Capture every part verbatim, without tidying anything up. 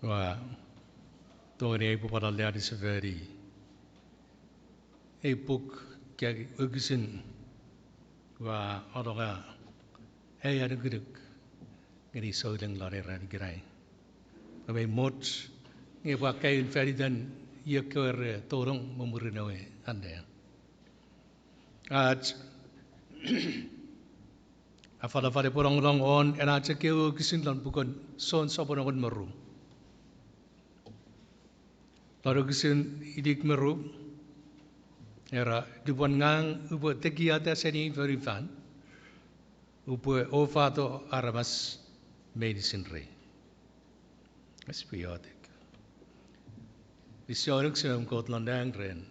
Ua tongeni ai upwe pwal aleani sefani ei puk ika wokisin, ua anonga ai anukunuk ngeni souleng lon ei ran ikenai. Pwe mei moch nge pwe akkaewin fan itan ekkewe re tonong me mwirin ewe annea. Ach afalafal epwe nongonong won ena chok ewe wokisin lon puken Jon sopwun engon me ru. Lon wokisin inik me ru, era, lupwen ngang upwe tekiata seni fonufan, upwe ofato aramas meinisin rei. Ese pwe iotek. Kinisou ngonuk Semem Kot lon nang ren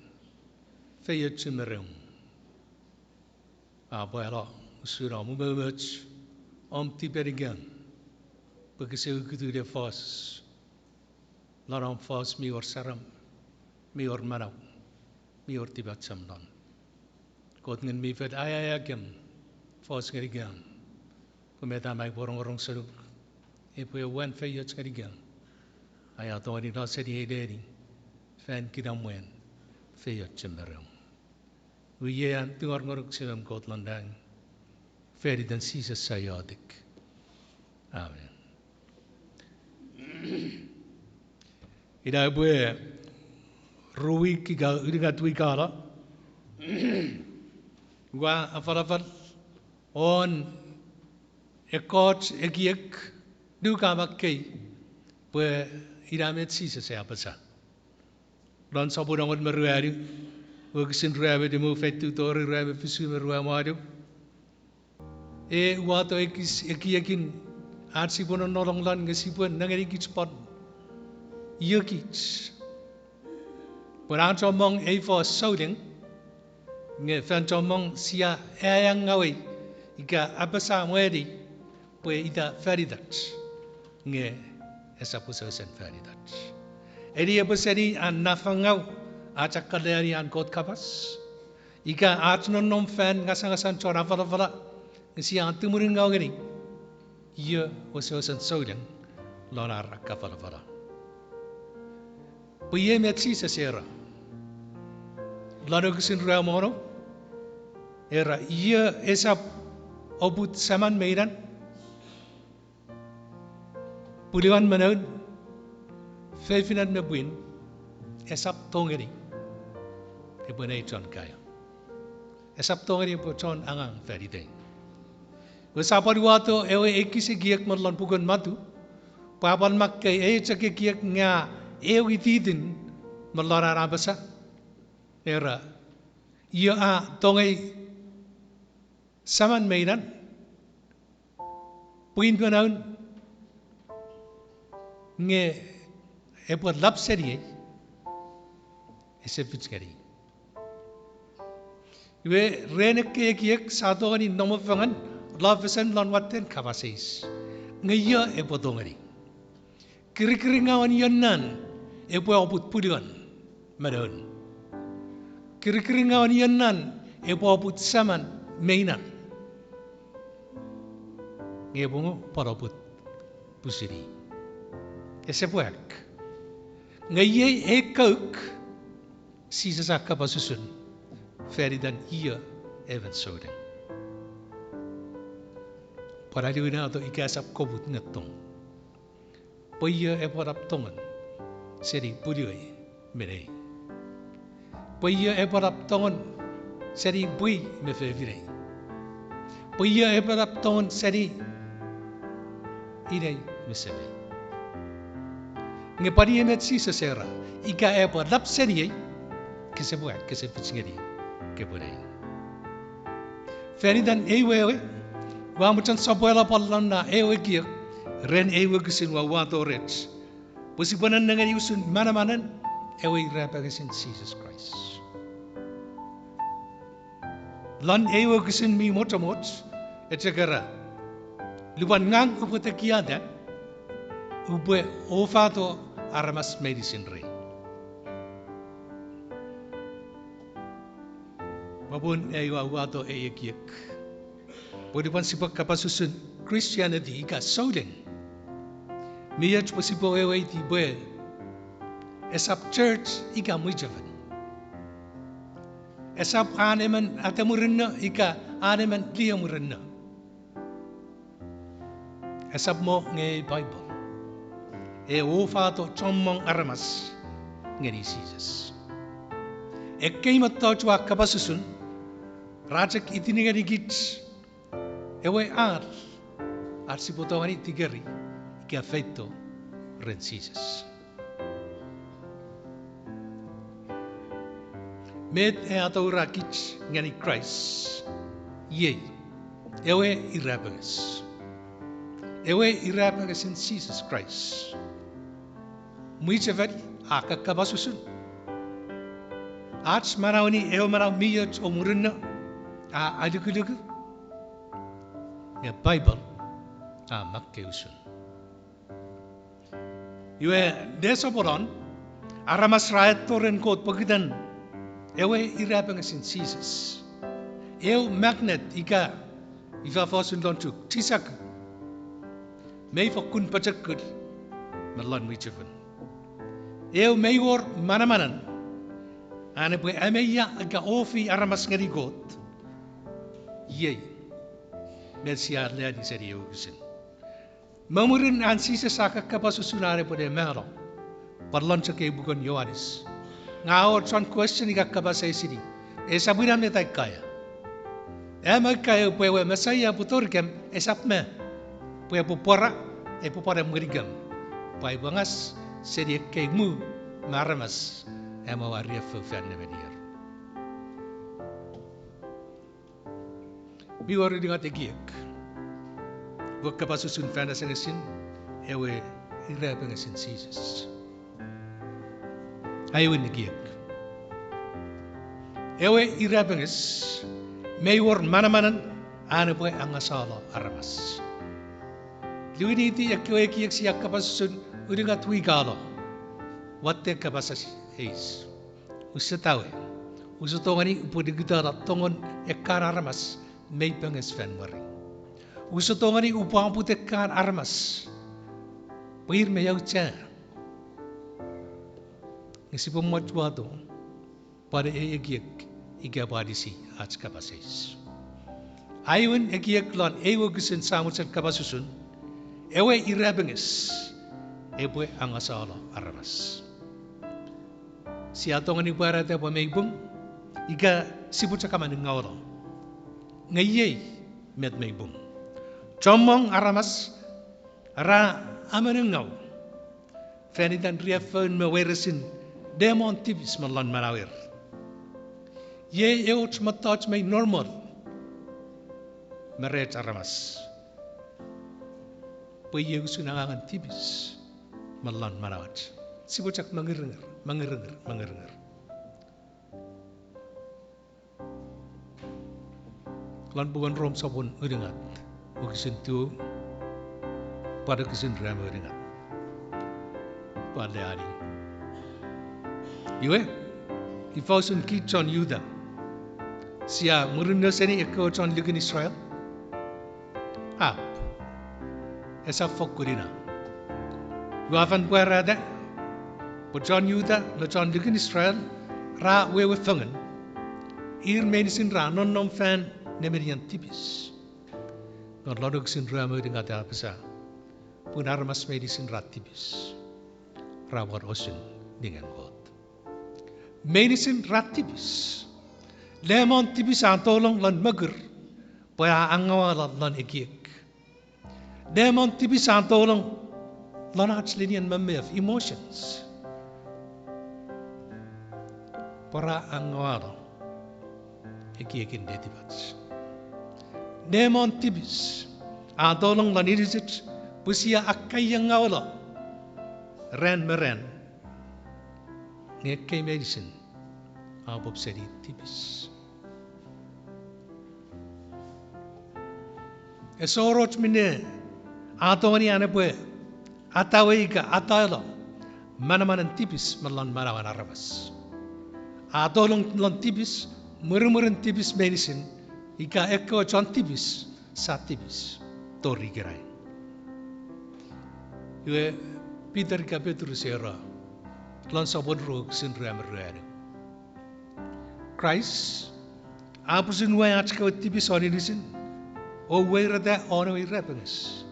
feiochun me reom. A pwalo usun om umoumoch, om tipenikam, pwe kese ukutiw le fos. Lon om fos mi wor saram, mi wor manau, mi wor tipachem lon. Kot Ngun mi Fel, aea akem, fos ngenikem, pwe met ami pwe rongorong senuk epwe wan feioch ngenikem. Aia tongeni no seni ei neni fan kinamwen feiochun me reom. Iwe iei an tingor ngonuk Semem Kot lon nang, fan itan Jises sia iotek. Amen. Ina epwe ru wik ika unungat wik a no, ua afalafal won ekkoch ekiek, nuka makkei, pwe ina met Jises a apasa. Lon sopun engon me ruanu, wokisin rue me nimu feitiw tori rue me fisu me rue me wanu. E uwato ekis ekiekin ach sipwe nonnolong lon nge sipwe nengeni kich pwan iokich. Pwe a chommong ei fos souleng, nge fan chommong sia aea ngawei ika apasa mwani pwe ita fan itach, nge esap wesewesen fan itach. Eni epwe seni an nafangaw ach akaleani an Kot kapas, ika ach nonnom fan ngasangasan chon afalafala, nge sia tumunungaw ngeni io wesewesen souleng lon ar akkafalafala. Pwe iei met Jises era lon wokisin rue me wonu, era, io esap oput saman me inan, pwuluan me noun, fefinan me pwin, esap tongeni epwe nei chon kaeo. Esap tongeni epwe chon angang fan itei. Iwe sia pwal uwato ewe ekis ekiek me lon puken Matu, pwe a pwal makkei ei chok ekiek nge a eu ititin me lon an apasa, era, io a tongei saman me inan, pwin me noun, nge epwe lap seniei, ese fich ngeni. Iwe ren ekkei ekiek sia tongeni nomofengen lon fesen lon watten kapas eis, nge io epwe tongeni? Kirikiringawen io nan epwe oput pwuluan me noun? Kirikiringawen io nan epwe oput saman me inan? Nge epwe ngu pwal oput pwisin i. Ese pwak. Nge iei ei kauk Jises a kapas usun fan itan io emon souleng. Pwal a liwinato ika esap koput nge tong. Pwe io epwe nap tongen seni pwuluei me nei? Pwe io epwe nap tongen seni pwii me fefinei? Pwe io epwe nap tongen seni inei me semei? Nge pwal iei met Jises era, ika epwe nap seniei, kese pwe, kese fich ngeni, kepwe nei. Fan itan ei wewe, ua mochen sopwelo pwal lon na ewe ekiek ren ei wokisin ua uwato rech, pwe sipwe nennengeni usun manamanen ewe irapengesin Jises Kraist. Lon ei wokisin mi mochomoch, e chok era, lupwen ngang upwe tekiata, upwe ofato aramas meinisin rei. Popun ei ua uwato ei ekiek, pwe lupwen sipwe kapas usun Christianity ika souleng, Mi och pwe sipwe weweiti pwe esap church ika mwichefen. Esap an emon ate murinno ika an emon lio murinno. Esap mo nge ei Bible e ufato chommong aramas ngeni Jises. Ekkei mettoch ua kapas usun ra chok itini ngenikich ewe ar, ar sipwe tongeni tikeri ika feito ren Jises. Met e atoura kich ngeni Kraist? Iei ewe irapenges, ewe irapengesin Jises Kraist. Mwichefen a kakapas usun. Ach manaueni ewe manau mi och o murinno a alukuluku, nge Bible a makkei usun. Iwe, nesoponon aramas ra etto ren Kot pokiten ewe irapengesin Jises. Eu magnet ika ifa fosun lon Chuuk, chisaku, mei fokkun pochokul me lon mwichefen. Eu mei wor manamanan an epwe ameia ika ofi aramas ngeni Kot. Iei met sia alleani seni ewe wokisin. Me mwirin an Jises a kakapas usun an epwe ne mano, pwan lon chok ei puken Ioanes, nge a wor chon question ika kapas eisini, esap ina met ai kaeo. Am ai kaeo pwe ewe Mesaia epwe torikem esap me, pwe epwe pwora, epwe pwan emwenikem, pwe aipwe ngas seni ekkei muu me aramas am aua riaffou fan nemenir. Mi wor unungat ekiek ua kapas usun fan asengesin ewe irapengesin Jises. Aewin ekiek, ewe irapenges mei wor manamanan an epwe angasalo aramas. Liwiniti ekkewe ekiek sia kapas usun unungat wik a no, watte kapas eis. Use tawe, use tongeni upwe nikitano tongen ekkan aramas mei penges fan mwari. Use tongeni upwe aput ekkan aramas pwe ir mei auchea. Nge sipwe mwach wato pwan ei ekiek ika pwe alisi ach kapas eis. Aewin ekiek lon ei wokisin sa mochen kapas usun, ewe irapenges epwe angasalo aramas. Sia tongeni pwarata pwe mei pung ika sipwe chok amanungaulo. Nge iei met mei pung. Chommong aramas ra amanungau fan iten riaffoun me weiresin demon tipis me lon manauer. Iei eoch mettoch mei normal me rech aramas. Pwe iei usun angangen tipis me lon manauach. Sipwe chok mengiringer, mengiringer, mengiringer. Lon puken Rom sopun unungat, wokisin tiu, pwan wokisin rue me unungat. Pwan le ani. Iwe, ifa usun kich chon Juta? Sia murinno seni ekkewe chon lukun Israel? Ap, esap fokkun ina. Ua fen pwarata pwe chon Juta me chon lukun Israel ra wewe fengen. Ir meinisin ra nonnom fan nemenien tipis. Non lon wokisin rue me unungat a apasa pun aramas meinisin ra tipis, ra wor osun ningen Kot. Meinisin ra tipis. Lemon tipis a tolong lon mokur pwe a angawala lon ekiek. Lemon tipis a tolong lon ach lenien memef, emotions, pwe ra angawala ekiekin letipach. Lemon tipis a tolong lon inisich pwe sia akkaiangawala ran me ran. Nge ekkei meinisin a pop seni tipis. Ese wor och minne a tongeni an epwe atawe ika ataelo manamanen tipis me lon manauen aramas. A tolong lon tipis, mwirimwirin tipis meinisin, ika ekkewe chon tipis, sa tipis tori ikenai. Iwe, Peter ika Petrus era, lon sopwun ru wokisin rue me ruanu, Kraist a pwisin uwei ach kewe tipis won inisin, o uweireta won ewe irapenges,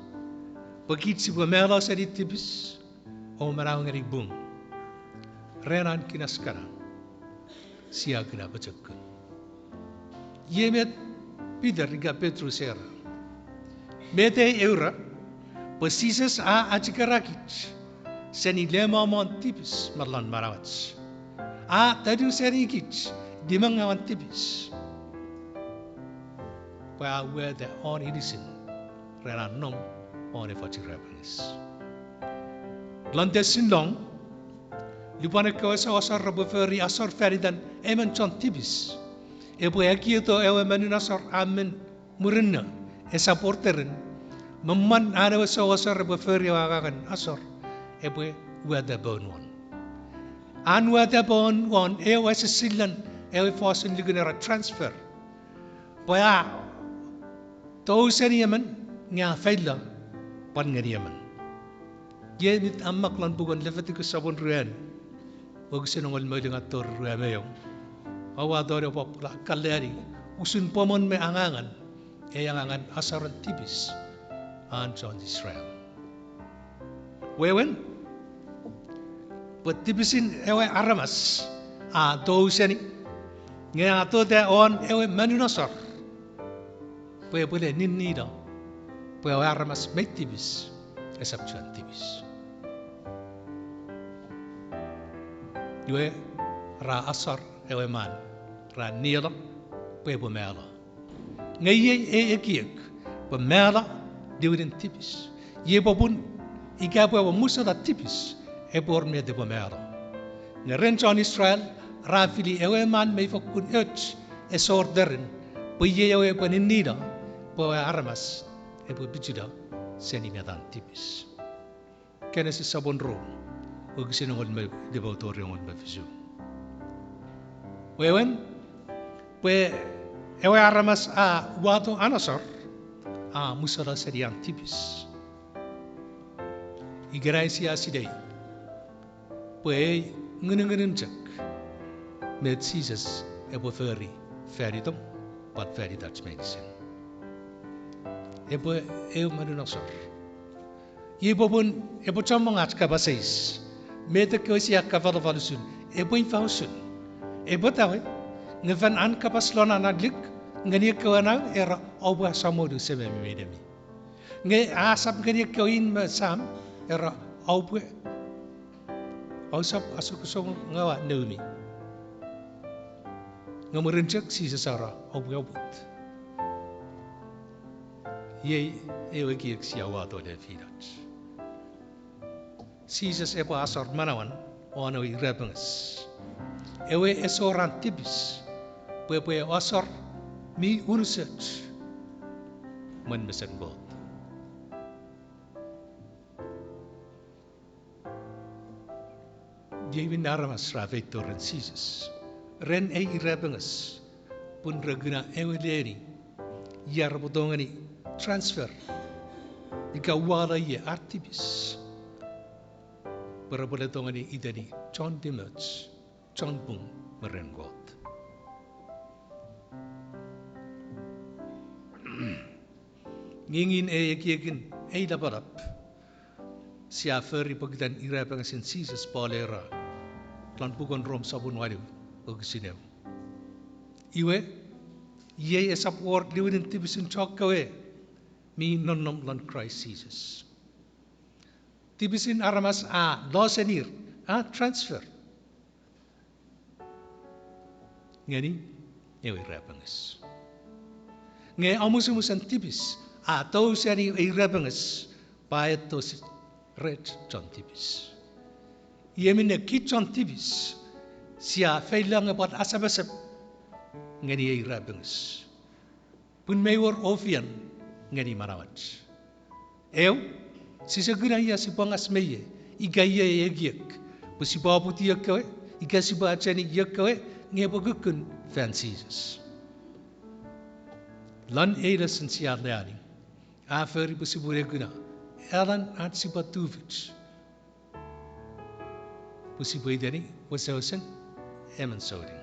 pwe kich sipwe malo seni tipis o manau ngeni pung. Ren an kinas kana, sia kuna pochokun. Iei met Peter ika Petrus era. Met ei e ura, pwe Jises a achikara kich seni lemomon tipis me lon manauach. A tonu seni kich limengawan tipis, pwe a uweta won inisin ren an nom won efoch irapenges. Lon te sinlong, lupwen ekkewe souasor repwe fori asor fan itan emon chon tipis, epwe ekieto ewe monun asor a men murinno, esap wor terin, me mwen an ewe souasor epwe fori ewe angangen asor, epwe wata poun won. An wata poun won ew esisillen ewe fosun lukun era transfer. Pwe a tou seni emon, nge a feilo pwan ngeni emon. Iei met a mak lon puken Lefitikus sopwun ruanu, wokisin engol me ulungat tori rue me eu. Oua tongeni pwapwala kalleani usun pwomwen me angangen ei angangen asoren tipis an chon Israel. Wewen, pwe tipisin ewe aramas a tou seni, nge a tota won ewe monun asor, pwe epwe le ninnilo, pwe ewe aramas mei tipis esap chuen tipis. Iwe, ra asor ewe man, ra nielo, pwe epwe malo. Nge iei ei ekiek, pwe malo liwinin tipis. Iei popun, ika pwe epwe musala tipis, epwe wor met epwe malo. Nge ren chon Israel, ra fili ewe man mei fokkun och, ese wor terin, pwe iei ewe epwe ninnilo, pwe ewe aramas epwe pichilo seni metan tipis. Kenesis sopwun ru, wokisin engol me limu tori engol me fisu. Wewen, pwe ewe aramas a wato an asor, a musala seni an tipis. Ikenai sia sinei pwe ei ngunungunun chok met Jises epwe fori fan itom, pwan fan itach meinisin. Epwe eu monun asor. Iei popun epwe chommong ach kapas eis, met ekkewe sia kafalafal usun, epwe ifa usun, epwe tawe, nge fan an kapas lon an alluk ngeni ekkewe nau era, oupwe asamolu sememi me inemi. Nge a sap ngeni ekkewe in me sam era, oupwe, ousap asokosokongawa noumi. Nge mwirin chok Jises era, oupwe oput. Iei ewe ekiek sia wato nefinach. Jises epwe asor manauan won ewe irapenges. Ewe ese wor an tipis, pwe epwe asor mi unusoch mwen mesen Kot. Iei minne aramas ra feito ren Jises ren ei irapenges, pun re kuna ewe leni, ia repwe tongeni transfer ika wala ie ar tipis, pwe repwe le tongeni iteni chon limoch, chon pung me ren Kot. Ngingin ei ekiekin ei lapalap sia fori pokiten irapengesin Jises, Paul era lon puken Rom sopun walu, wokisin eu. Iwe, iei esap wor liwinin tipisin chokkewe mi nonnom lon Kraist Jises. Tipisin aramas a losenir, a transfer ngeni ewe irapenges. Nge amusamusen tipis a tou seni ewe irapenges, pwe a eto rech chon tipis. Iei minne kich chon tipis sia feilo nge pwan asapasap ngeni ei irapenges, pun mei wor ofian ngeni manauach. Eu, sise kuna ia sipwe ngas me ie, ika iei ekiek, pwe sipwe oput iokewe, ika sipwe acheni iokewe, nge epwe kukkun fan Jises. Lon ei lesen sia leani, a fori pwe sipwe ne kuna Alan ach sipwe tufich pwe sipwe iteni wesewesen emon souling.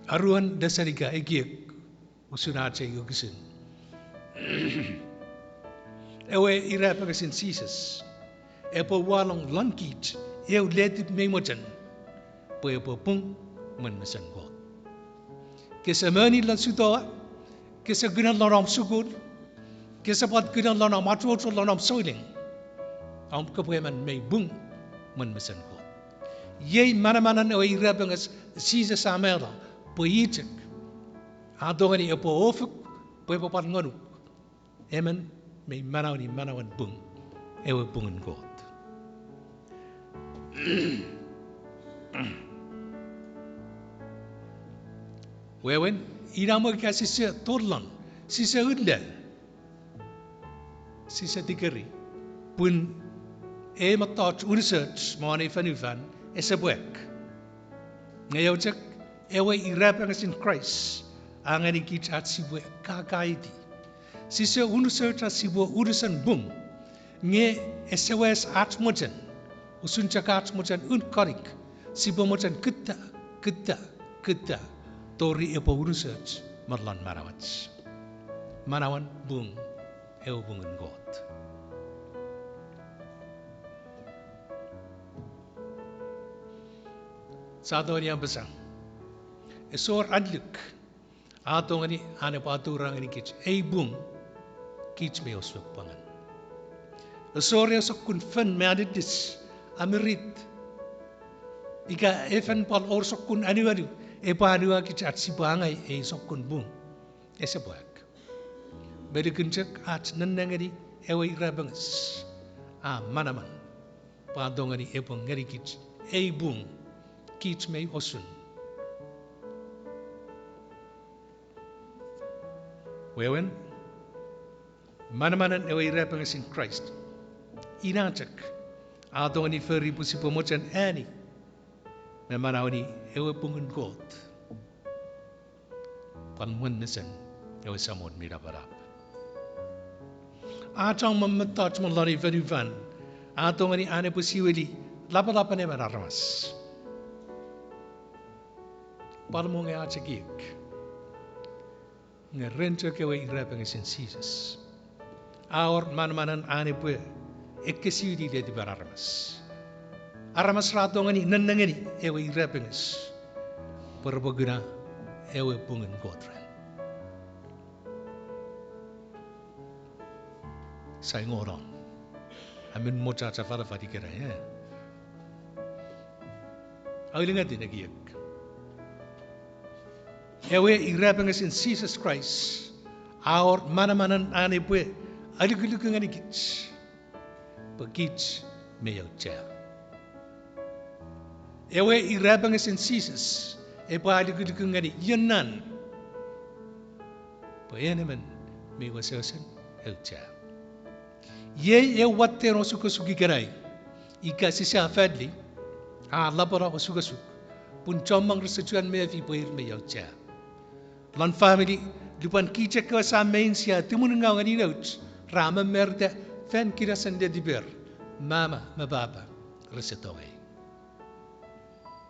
Aruen lesenika ekiek usun ach ei wokisin. Ewe irapengesin Jises epwe walong lon kich eu letip mi mochen pwe epwe pung mwen mesen Kot. Kese moni lon sutoa, kese kuna lon om sukul, kese pwan kuna lon om achocho lon om souling, om kopwe emon mi pung mwen mesen Kot. Iei manamanen ewe irapenges Jises a malo, pwe i chok a tongeni epwe ofuk pwe epwe pwan ngonuk emon mi manaueni manauen pung, ewe pungun Kot. Wewen, ina mo ika sise tolong, sise ulle, sise tikeri, pun ei mettoch unusoch me won ei fonufan ese pwak. Nge eu chok, ewe irapengesin Kraist a ngenikich ach sipwe kakaiti. Sise unusoch ach sipwe unusen pung, nge ese wes ach mochen, usun chok ach mochen un konik, sipwe mochen kutta, kutta, kutta, tori epwe unusoch me lon manauach. Manauen pung, ewe pungun Kot. Sia tongeni apasa, esor alluk a tongeni an epwe atura ngenikich ei pung kich mi osupwangan. Esor eu sokkun fen me aninis, a mirit, ika efen pwal wor sokkun anuanu epwe anuakich ach sipwe angei ei sokkun pung. Ese pwak. Me lukun chok ach nennengeni ewe irapenges a manaman, pwe a tongeni epwe ngenikich ei pung kich mei osun. Wewen, manamanen ewe irapengesin Kraist, ina chok a tongeni fori pwe sipwe mochen ani me manaueni ewe pungun Kot pwan mwen mesen ewe Samon mi Lapalap. A chommong mettoch me lon ei fonufan a tongeni an epwe siwili lapalapen emon aramas. Pwal monge ach ekiek. Nge ren chok ewe irapengesin Jises, a wor manamanen an epwe ekkesiwili letipen aramas. Aramas ra tongeni nennengeni ewe irapenges pwe repwe kuna ewe pungun Kot ren. Sai ngonon. Amen, mochacha falafal ikenai, e. Aulingatin ekiek. Ewe irapengesin Jises Kraist a wor manamanen an epwe alukuluku ngenikich pwe kich mi auchea. Ewe irapengesin Jises epwe alukuluku ngeni ienan pwe en emon mi wesewesen auchea. Iei ew watten osukosuk ikenai, ika sise afalli, a lapalo osukosuk, pun chommong rese chuen mefi pwe ir mi auchea. Lon famili, lupwen kich ekkewe sam me in sia tumunungau ngeni nouch, ra mamarita fan kinasen letiper, mama me papa rese tongei.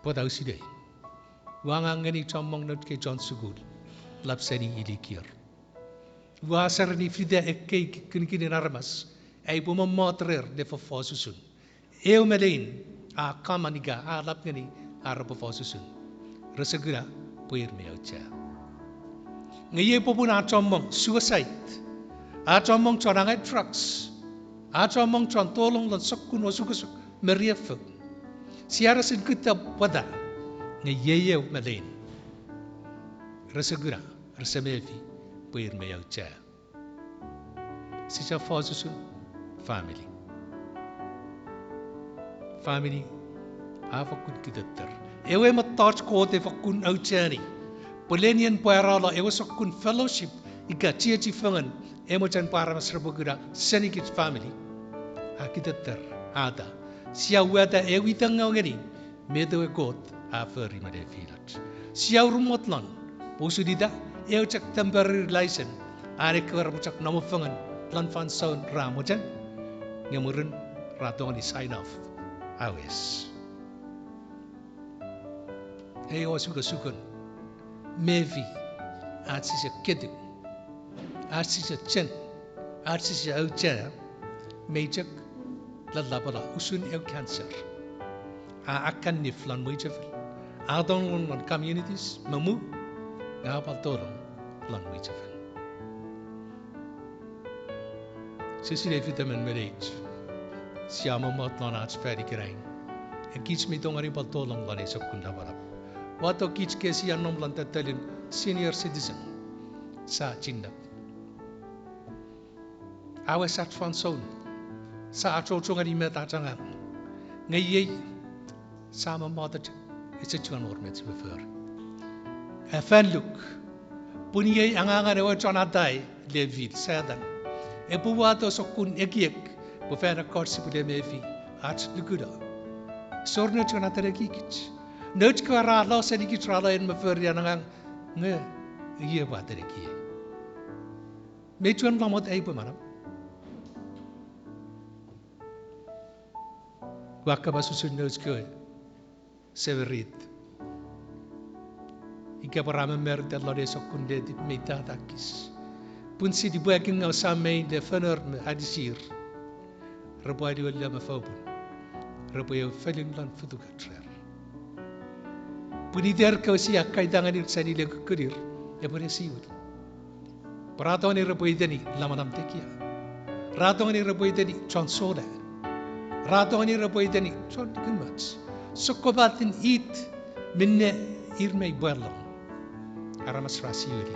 Pwata usun ei? Ua angang ngeni chommong nouch kei chon sukul, lap seni ilikier. Ua sereni fita ekkei kinikinin aramas, ai upwe mommot rer ne fofos usun. Eu me lein a common ika a lap ngeni ar repwe fos usun. Rese kuna pwe ir mi auchea. Nge iei popun a chommong suicide, a chommong chon angei drugs, a chommong chon tolong lon sokkun osukosuk me riaffou. Sia resin kutta pwata, nge iei eu me lein. Rese kuna, rese mefi pwe ir mi auchea. Sise fos usun family. Family a fokkun kiteter. Ewe mettoch Kot e fokkun aucheani pwe lenien pwaralo ewe sokkun fellowship ika chiechi fengen e mochen pwe aramas repwe kuna senikich family. A kiteter, ata, sia wata ew itengau ngeni met ewe Kot a fori me lefinach. Sia urumot lon, pwe usun ita, eu chok temporary license. An ekkewe repwe chok nom fengen lon fansoun ra mochen, nge mwirin ra tongeni sign off, a wes. Ei osukosukun mefi ach sise ketiw, ach sise chen, ach sise auchea, mei chok lalapala usun ew cancer. A akkannif lon mwichefel, a tolong lon communities me muu, nge a pwal tolong lon mwichefel. Sia sinei fitemon me neich sia mommot lon ach fan ikenai, nge kich mi tongeni pwal tolong lon ei sokkun lapalap. Wato kich ke sia nom lon tettelin senior citizen, sa chinnap. A wes ach fansoun, sia achocho ngeni met ach angang. Nge iei, sia mommot chok, ese chuen wor met sipwe fori. A fan luk, pun iei angangen ewe chon atai lefil, Setan. Epwe wato sokkun ekiek pwe fan ekkoch sipwe le mefi ach lukulo. Esor nouch kewe ra terekikich. Nouch kewe ra lo senikich, ra lo en me fori an angang, nge iei epwe terekiei. Mei chuen lamot ai upwe manau. Ua kapas usun nouch kewe semirit, ika pwe ra mamarita lon ei sokkun letip mi tatakis, pun sia pwakingau sam me in le fenor me anisir repwe aluwol me fopun, repwe eu felin lon futukach rer. Pun iter kewe sia kaita ngenir seni le kukkunir, epwe ne siwil. Pwe ra tongeni repwe iteni lamalam tekia. Ra tongeni repwe iteni chon sole. Ra tongeni repwe iteni chon kimoch. Sokkopaten it minne ir mei pwal long. Aramas ra siwili.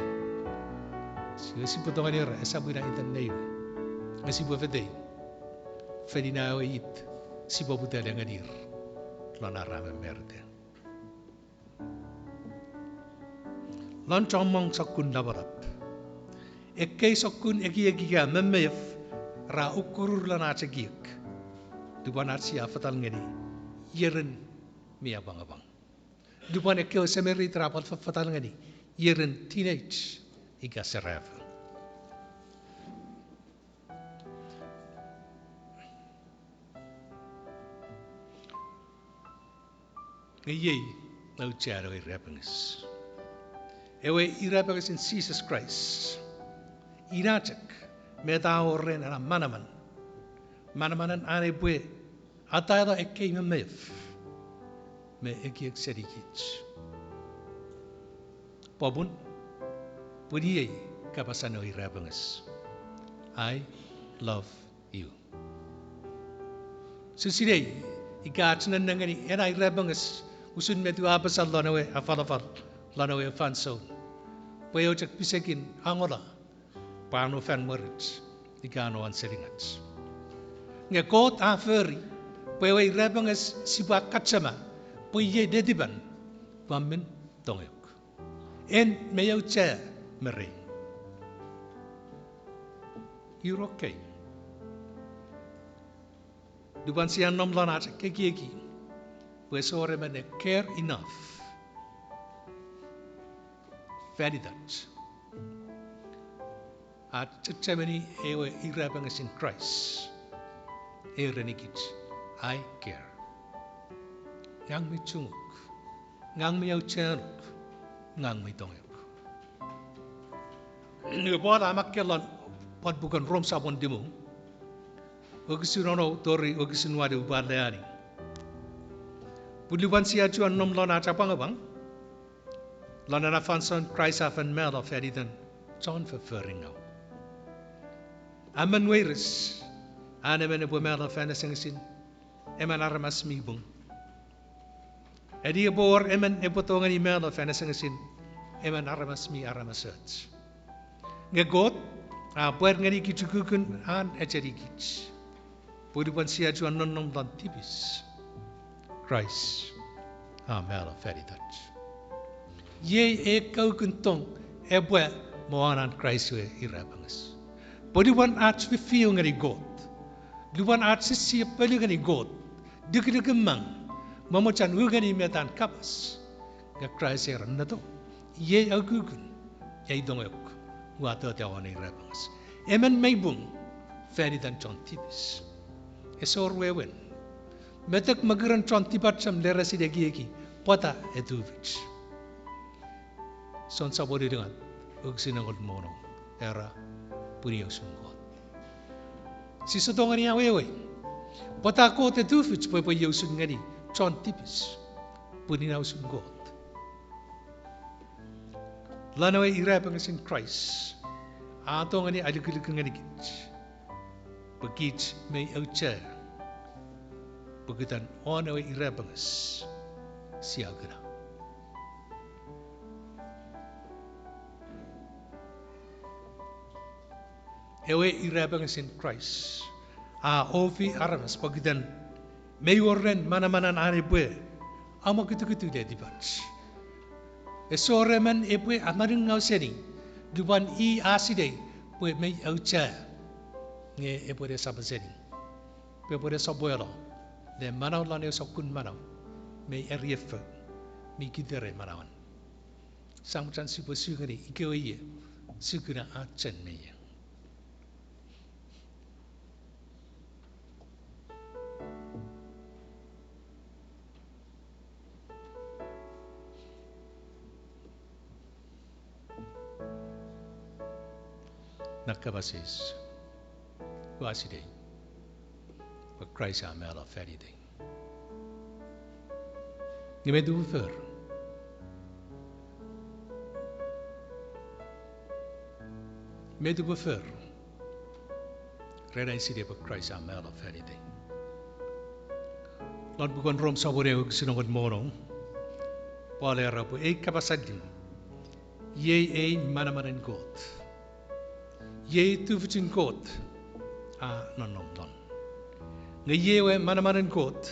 Iwe sipwe tongeni era esap ina iten nei we. Nge sipwe fetei. Fel ina ewe it sipwe poputa le ngenir lon ar mamarita. Lon chommong sokkun lapalap, ekkei sokkun ekiek ika memef ra ukurur lon ach ekiek. Lupwen ach sia fetal ngeni ierin mi apwangapwang. Lupwen ekkewe semirit ra pwal fetal ngeni ierin teenage ika serafo. Nge iei auchean ewe irapenges. Ewe irapengesin Jises Kraist. Ina chok met a wor ren ena manaman. Manamanen an epwe ataeno ekkei memef me ekiek senikich. Popun, pun iei kapasen ewe irapenges. I love you. Sia sinei ika ach nennengeni ena irapenges usun met ua apasa lon ewe afalafal lon ewe fansoun, pwe eu chok pisekin angola pwe a no fan mwerich ika a no an seningach. Nge Kot a fori pwe ewe irapenges sipwe akkachema pwe iei netipan, pwe a men tongeuk. En mei auchea me rei. Iro kei. Lupwen sia nom lon ach ekieki pwe ese wor emon ne care enough fan itach, a chechemeni ewe irapengesin Kraist. Erenikich, I care. Ngang mi chunguk. Ngang mi aucheanuk. Ngang mi tongeuk. Iwe Paul a makkei lon pwan puken Rom sopun limu, wokisin ono tori wokisin walu, upwe alleani. Pun lupwen sia chuen nom lon ach apwangapwang, lon ena fansoun Kraist a fen malo fan iten chon fofforingau. A men weires an emon epwe malo fan asengesin emon aramas mi pung. Eni epwe wor emon epwe tongeni malo fan asengesin emon aramas mi aramasoch. Nge Kot a pwar ngeni kich ukukun an echenikich, pwe lupwen sia chuen nonnom lon tipis, Kraist a malo fan itach. Iei ei kaukun tong epwe mo anan Kraist we irapenges. Pwe lupwen ach fifiu ngeni Kot, lupwen ach sisiepelu ngeni Kot, likilikin mang, momochen u ngeni met an kapas, nge Kraist era, neto, iei ukukun ei tongeuk. Ua tota won ei irapenges. Emon mei pung fan itan chon tipis. Ese wor wewen. Metek mokuren chon tipachem le resin ekieki pwata e tufich. Jon sopun ulungat, wokisin engol me wonu, era, pun i a usun Kot. Sise tongeni awewei pwata Kot e tufich pwe epwe iei usun ngeni chon tipis, pun i a usun Kot. Lon ewe irapengesin Kraist, a tongeni alukuluku ngenikich pwe kich mei auchea, pokiten won ewe irapenges sia kuna. Ewe irapengesin Kraist a ofi aramas pokiten mei wor ren manamanan an epwe amwokutukutu letipach. Ese wor emon epwe amanungau seni, lupwen i a sinei pwe mei auchea, nge epwe ne sap seni, pwe epwe ne sopwelo ne manau lon ew sokkun manau mei eriefou, mi kiterei manauan. Sa mochen sipwe su ngeni ikewe ie, su kuna ach chen me ie. Na kapas eis, ua sinei pwe Kraist a malo fan itei. Nge met upwe fori? Met upwe fori ren ai sinei pwe Kraist a malo fan itei? Lon puken Rom sopun ew wokisin engol me wonu, Paul era pwe ei kapas allim, iei ei manamanen Kot. Iei tufichin Kot a nonnom lon. Nge iei ewe manamanen Kot,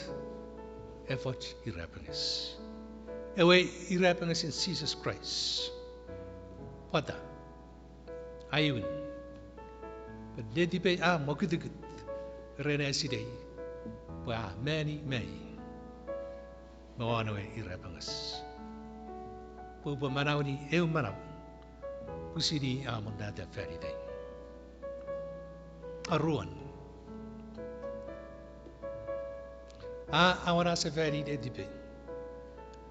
efoch irapenges. Ewe irapengesin Jises Kraist. Pwata? Aewin, pwe letipei a mwokutukut ren ai sinei pwe a mani mei me won ewe irapenges, pwe upwe manaueni eu manau pwisin i a monnata fan itei. Aruan, a awana sefani letipei,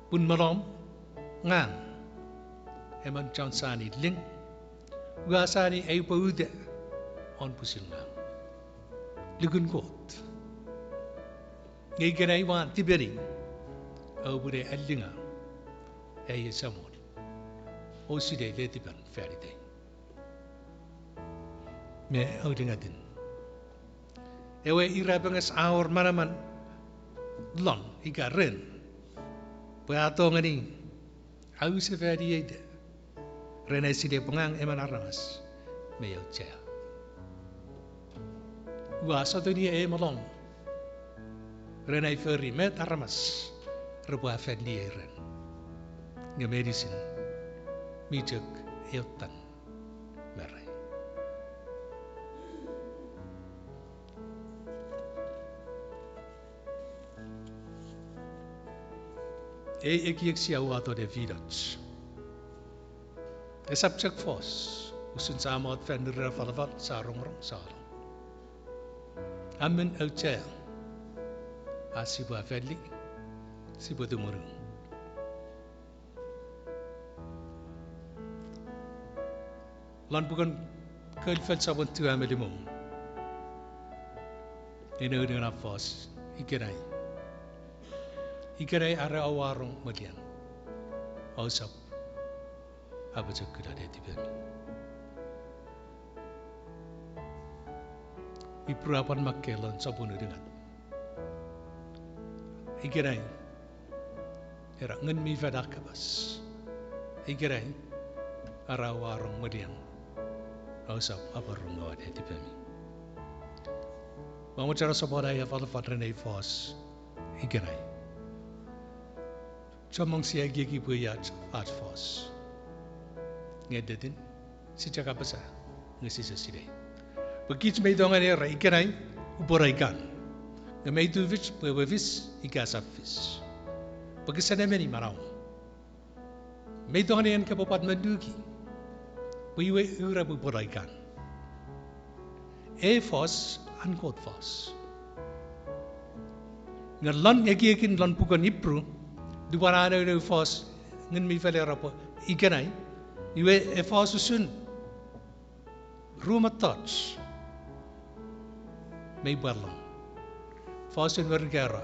pun me lom ngang emon chon sani ling, ua sani aipwe uta won pwisin ngang, lukun Kot. Nge ikenai ua tipeni, aupwene alinga ai esamol o sinei letipan fan itei. Me aulingatin, ewe irapenges a wor manaman lon ika ren, pwe a tongeni ausefanieita ren ai sinei pwe ngang emon aramas mi auchea. Ua sotuni ei me lom ren ai fori met aramas repwe afaliei ren. Nge meinisin mi chok eotan me rei. Ei ekiek sia uwato ne finoch, esap chok fos usun sa mot fan nurina falafal sa rongorong sa lo. A men auchea, a sipwe afali, sipwe tumunu. Lon puken Kölfel sopun tiu me limu, ina unungan a fos ikenai. Ikenai are oua rong melian, ousap apochokula letipemi. Ipru a pwan makkei lon sopun unungat, ikenai, era Ngun mi Fel a kapas, ikenai are oua rong melian, ousap aporungaua letipemi. Ua mochen sopweno ai afalafal ren ei fos ikenai. Chommong sia ekieki pwe ach, ach fos. Nge ennetin, sia chok apasa, nge sise sinei. Pwe kich mei tongeni era ikenai, upwe ra ikan. Nge mei tufich pwe epwe fis ika esap fis. Pwe kese nemeni manau. Mei tongeni en kopwe pwat me nuki. Pwe iwe ura pwe pwal ikan. Ei fos an Kot fos. Nge lon ekiekin lon puken Ipru, lupwen a nounou fos, Ngun mi Fel a era pwe ikenai, iwe e fos usun ru mettoch mi pwal lon. Fosun Merika era,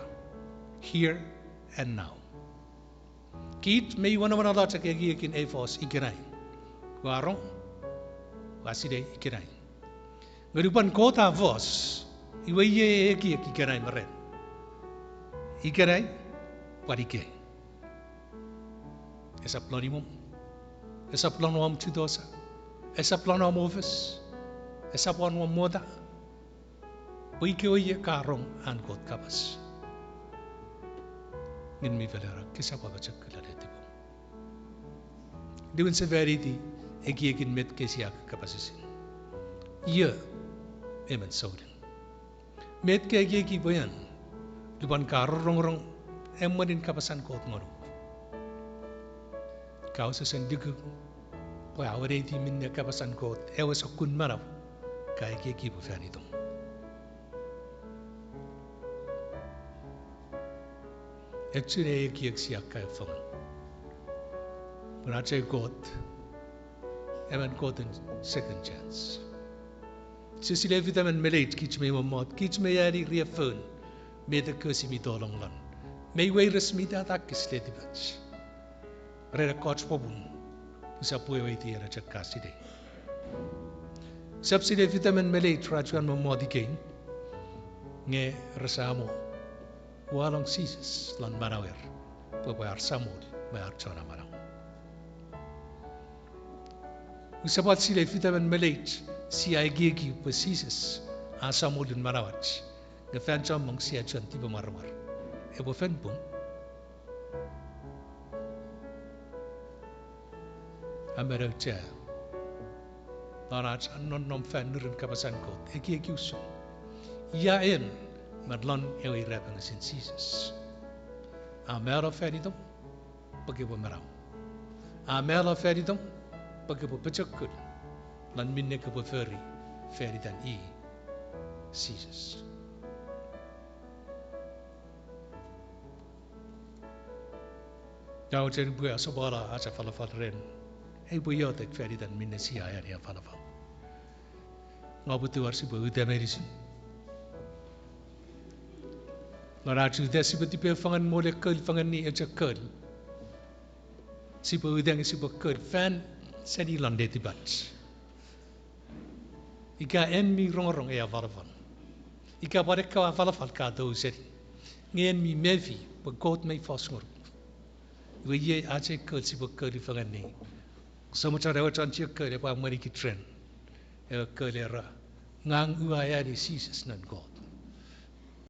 here and now. Kich mi wenewena lon chok ekiekin ei fos ikenai. Ua rong, ua sinei ikenai. Nge lupwen Kot a fos, iwe iei ekiek ikenai me ren. Ikenai, pwal ikei. Esap lon imwom, esap lon om chutosa, esap lon om office, esap won om mota, pwe ikewe iei ka rong an Kot kapas. Ngun mi Fel a era, kosap apochokula letipom. Liwin sefaniti ekiekin met kei sia kapas usun. Io emon souleng. Met ka ekieki pwe en, lupwen ka rongorong emwenin kapas an Kot ngonuk, ka wesewesen luku pwe a weneiti minne kapas an Kot ewe sokkun manau ka ekieki pwe fan itom. Echun ei ekiek sia kaeo fengen. Pun ach ei Kot, emon Koten second chance. Sise silei fitemon me leich kich mi mommot, kich mi ani riaffoun met ekkoch mi tolong lon. Mi weires mi tatakis letipach ren ekkoch popun, usap weweiti ena chok ka sinei. Usap silei fitemon me leich ra chuen mommot ikei, nge rese mo walong Jises lon manauer pwe epwe ar Samol me ar Chon Amanau. Usap pwal silei fitemon me leich sia ekieki pwe Jises a Samolun manauach, nge fan chommong sia chuen tipemwaramwar. Epwe fen pung? Amanaucha non ach nonnom fan nurun kapasen Kot, ekieki usun, ia en me lon ewe irapengesin Jises a malo fan itom pwe kepwe manau. A malo fan itom pwe kepwe pochokul lon minne kepwe fori fan itan i, Jises. Nge ua mochen pwe asopwala ach afalafal ren, ei pwe iotek fan itan minne sia ani afalafal. Nge upwe tingor sipwe uta meinisin. Lon ach uta sipwe tipeeu fengen, mole kol fengeni, echo kol. Sipwe uta nge sipwe kol fan seni lon letipach. Ika en mi rongorong ei afalafal, ika pwan ekkewe afalafal ka tou seni, nge en mi mefi pwe Kot mei fos ngonuk, iwe iei ach ei kol sipwe kol fengeni. Somochon ewe chon chiekol epwe emwenikich ren ewe kol era, ngang ua ani Jises non Kot.